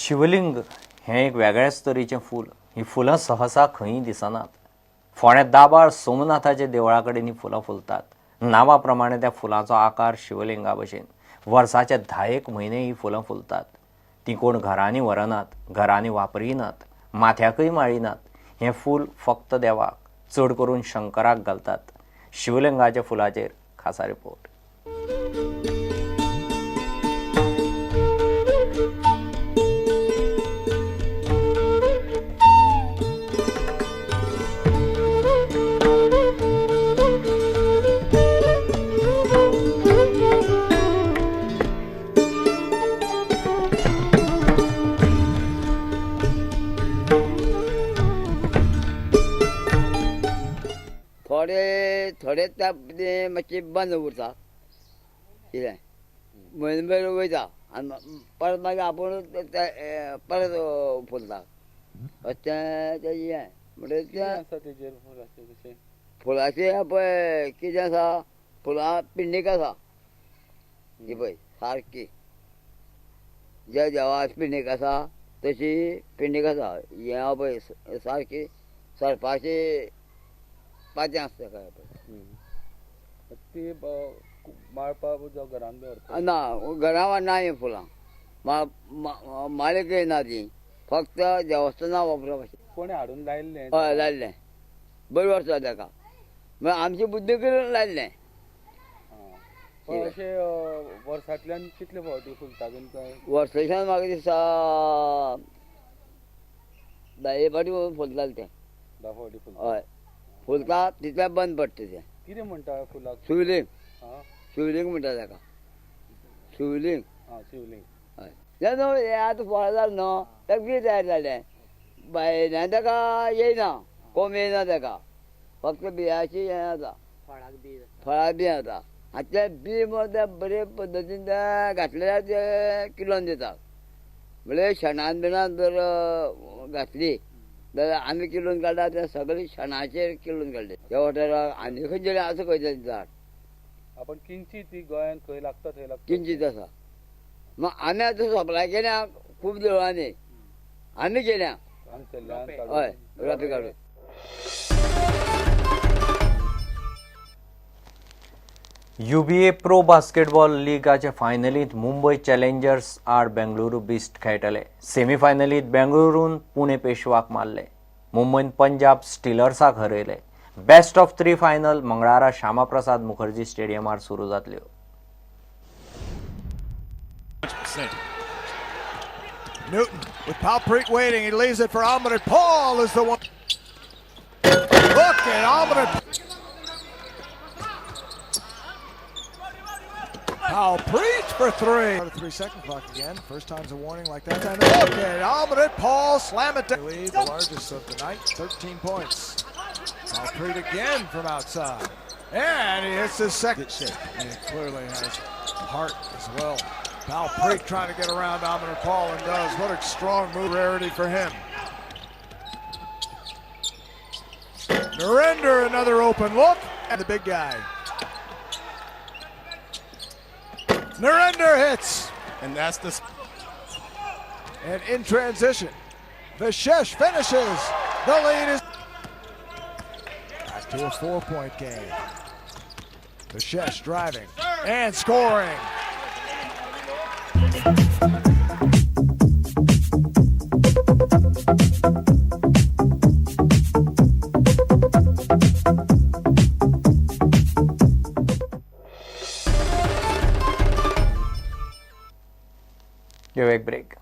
शिवलिंग हें एक वेगळेच तरेचें फूल. ही फुलां सहसा खंयी दिसनात. फोंड्या दाबाळ सोमनाथाच्या देवळा कडेन ही फुलां फुलतात. नांवा प्रमाणे त्या फुलांचो आकार शिवलिंगा भशेन. वर्साचे 10 म्हयने ही फुलां फुलतात. ती कोण घरांनी व्हरनात, घरांनी वापरिनात, माथ्याकय माळिनात. हें फूल फक्त देवाक, चड करून शंकराक घालतात. शिवलिंगाच्या फुलाचेर खासा रिपोर्ट. थोडे थोडे ते मातशे बंद उरता, कितें म्हयनो वयता आनी परत मागीर आपूण परत फुलता. अशें तें हें म्हणटकीर तें फुलाचें पळय कितें आसा, फुलां पिंडीक आसा ही पळय सारकी, ज्या देवा पिंडीक आसा तशी पिंडीक आसा. हें पळय सारकी सरपाची पातें आसता काय ती माळपा घरान दवरता ना, घरा ना ही फुलां माळीकय ना, ती फक्त देवस्थाना वापरप. कोणी हाडून लायल्लें? हय लायल्लें, बरें वर्सा ताका म्हळ्यार आमची बुद्दी करून लायल्लें. अशें वर्सांतल्यान कितले फावटी फुलता तुमकां? वर्साच्यान म्हाका दिसता 10 फावटी फुलतालें तें. 10 फावटी फुलता? हय फुलता, तितलें बंद पडटा तें. कितें म्हणटा फुलाक? शिवलिंग. शिवलिंग म्हणटा ताका, शिवलिंग. शिवलिंग. हय तें न्हू हें आतां फळ जालें न्हू ताका बी तयार जालें, भायल्यान ताका येयना, कोंब येयना ताका, फक्त बियाची हें जाता, फळाक बी जाता. आनी तें बी म्हण तें बरे पद्दतीन तें घातलें जाल्यार तें किलोन दिता. म्हणल्यार शेणान बिणान जर घातली जाल्यार आमी किलोन काडटा तें सगळें शेणाचेर किलोन काडलें त्या वाठाराक. आनी खंयचें आसा खंय तें झाड आपण किंचित ती गोंयांत खंय लागता थंय लागता, किंचित आसा. मग आमी आतां सप्लाय केल्या खूब देवळांनी, आमी केल्या. हय रोपे काडून. UBA pro basketball लिगाचे फायनलींत मुंबय चॅलेंजर्स आड बेंगळुरू बिस्ट खेळटले. सेमीफायनलींत बेंगळुरून पुणे पेशवाक मारले. मुंबयन पंजाब स्टिलर्साक हरयले. बेस्ट ऑफ 3 फायनल मंगळारा श्यामाप्रसाद मुखर्जी स्टेडियमार सुरू जातल्यो. Newton with Palpreet waiting, he leaves it for Amrit. Paul is the one. Look at Amrit. Palpreet for 3. 3-second clock again. First time's a warning like that time. Look at Amrit Paul slam it down. Lead, the largest of the night, 13 points. Palpreet again from outside. And he hits his second shape. And he clearly has heart as well. Palpreet trying to get around Amrit Paul and does. What a strong move, rarity for him. Narinder, another open look. And the big guy. Narinder hits. And that's the... And in transition, Vishesh finishes. The lead is back to a 4-point game. Vishesh driving and scoring. घेऊ एक break.